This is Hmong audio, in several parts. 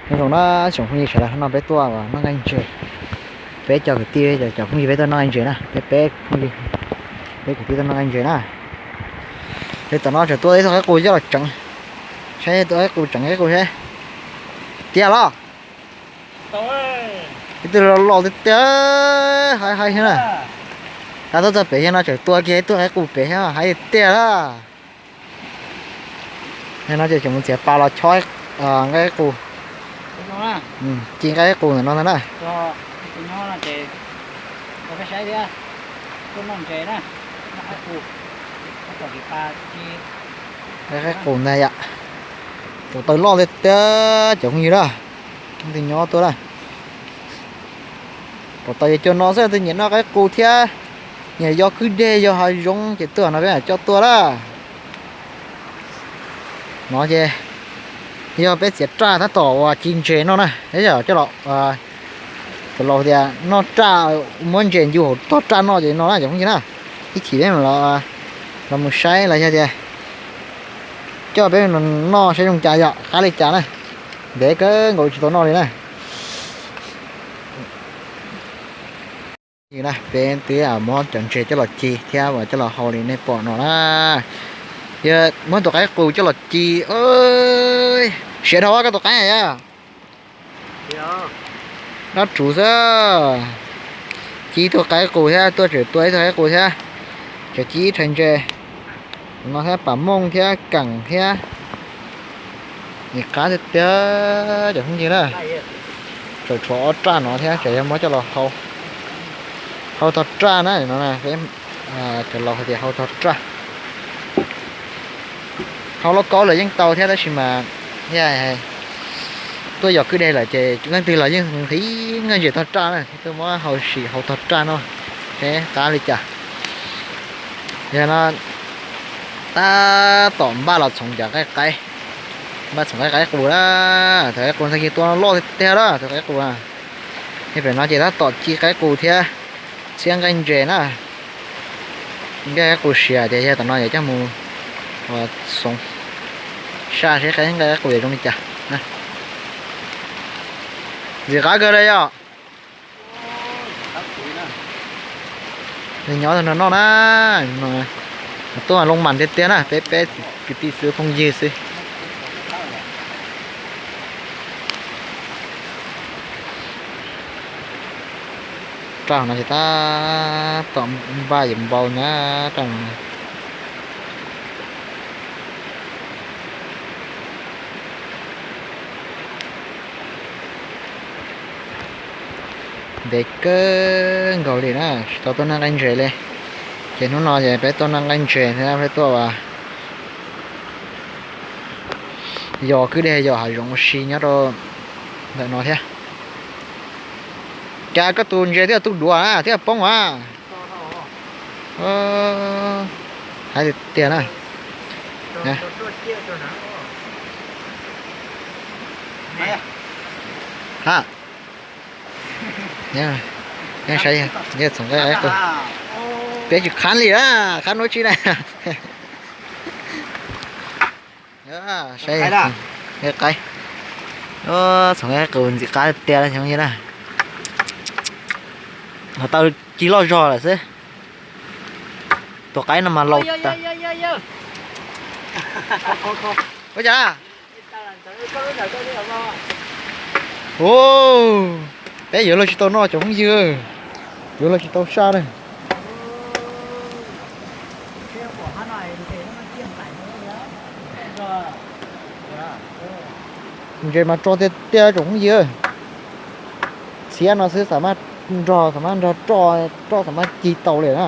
Nyob zoo na tsoom phooj ywg sawv daws, no peb tuaj noj nqaij ntses. Peb cov kwv tij, cov phooj ywg peb tuaj noj nqaij ntses na, peb peb phooj ywg, peb kwv tij tuaj noj nqaij ntses na. Ces tom no tseem tuaj ib tug qaib qus coj los tseev, saib tuaj qaib qus tseev qaib qus saib. Tiag los? Ib tug loj loj tiag tiag, hais hais thiab na. Kav tuaj txog pem thiab no tseem tuaj kiag ib tug qaib qus pem thiab, hais tiag tiag na. No ces tseem mus txiav pas los chob nqaij qus, ci nqaij qus ntawm no ntag na. Nqaij qus ntag yom. Pom taws loj tiag tiag cov phooj ywg na. Leej twg nyob tuaj na. Pom taws yog cov no xwb, leej twg nyiam noj qaib qus thiab nyiam yos kwj deg yos hav zoov ces tuaj no peb mam coj tuaj na. No ces yog peb txiav raj tab tom uas ci ntses no na, yog coj los, cov laus tias noj raj, muab ntses ncu hauv tog raj noj ces no na cov phooj ywg na. Ib chim peb los, los mus saib los yog tias coj peb noj saib zoo cas yog qab li cas na. Ntev kawg nkaus tsis tau noj li na. Peb twb muab cov ntses coj los ci thiab uas coj los hau li nej pom no na. Yog muab tus qaib qus coj los ci, siav dhau koj tus qaib yog. Nyob tsuv xwb. Ci ib tug qaib qus thiab, tuaj tseem tua ib tug qaib qus thiab. Tseem ci ib rhais ntses no thiab, pam mooj thiab, keem thiab. Nim qab tiag tiag cov phooj ywg na. Tseem tshuav ob raj no thiab, tseem yog muab coj los hau, hau tog raj na no. Cov laus hais tias hau tog raj. Hau lauj kaub lawm yeej tau thiab tab sis mas tuaj yos kwj deg lawm ces leej twg los yeej nqhis nqaij ntses tog raj na, tuaj muab hau sim hau tog raj no, seb qab li cas. Yog no tab tom npaj los txhoov cov nqaij qaib, npaj txhoov nqaij qaib qus na. Tus qaib qus ntxhais yeej tua loj tiag tiag lawm tus qaib qus na. Pem no ces tab tom ci qaib qus thiab txiab nqaij ntses na. Nqaij qaib qus siav ces yog tom no yuav coj mus ua xoov saj seb nqaij qaib qus yuav zoo li cas. Ntxim qab kawg li yom. Nyob no noj na, tuaj loo mas tiag tiag na, peb peb kwv tij xwb phooj ywg xwb. Raj no ces tab tom npaj yuav npau na, raj no. Ntev kawg nkaus li na, tsis tau tuaj noj nqaij ntses li. Ces hnub no ces peb tuaj noj nqaij ntses thiab peb tuaj yos kwj deg yos hav zoov ua si nyob rau ntawm no thiab. Cas koj tus ntses twb yog tu duav na thiab poob a. Hais tiag tiag na. Ha, txhoov nqaij qus, peb tsis khab li na, khab hnub tsis na. Saib nqaij qaib, txhoov nqaij qus ntxim qab tiag li na. Ho tau ci loj zog lawm xwb. Tus qaib no mas laus tas. Ua cas? Peb yuav luag tsis tau noj cov phooj ywg, yuav luag tsis tau saj na. Ntses mas rog tiag tiag tsoom phooj ywg. Txhiab no xwb xam maj nrog, xam maj nrog roj, roj xam maj ci tau li na.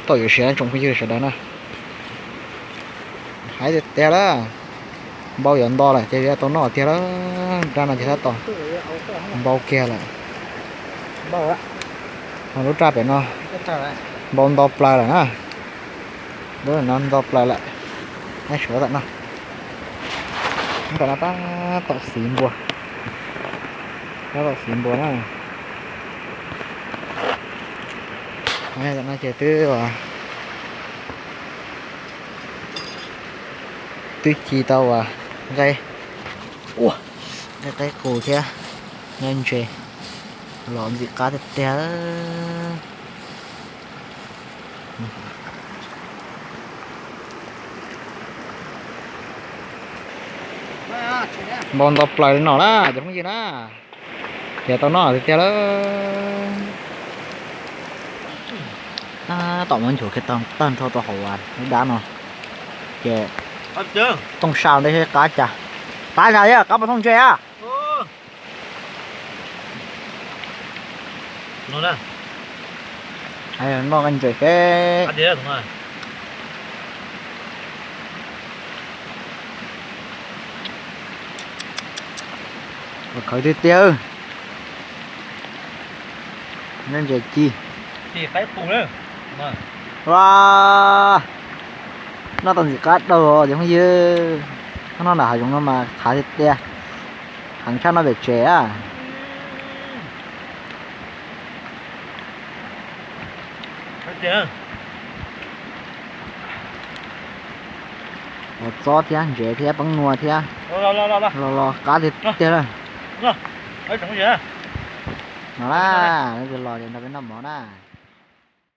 Tab tom yuav siav tsoom phooj ywg sawv daws na. Hais tiag tiag lawm, npau yuav nto lawm ces yuav tau noj tiag lawm. Raj no ces tab tom npau kiag lawm. Ho lub raj pem no npau nto plaws lawm na. Lub no nto plaws lawm. Suav tam no, tam no tab tom xiv npua, tab tom xiv npua na. Tam no ces twb, twb ci tau nqaij, nqaij qaib qus thiab nqaij ntses los ntxim qab tiag tiag. Npau ntau plaws li no na cov phooj ywg na, ces tau noj tiag tiag lawm. Tab tom muab nchuav kiag tag nrho rau hauv lub dab no, ces tooj sa ntej seb qab cas. Qab zag thiab, qab puas thooj ntses a? Noj ntses seb. Khawv tiag tiag. Ntses ci. Ua, noj tau ntxim qab daug os cov phooj ywg. Noj nram hav zoov no mas qab tiag tiag, heev tshaj noj pem tsev a. Ua txob thiab ntsev thiab peeb nua thiab. Los los qab tiag tiag na. No na, los ces nrog peb noj mov na.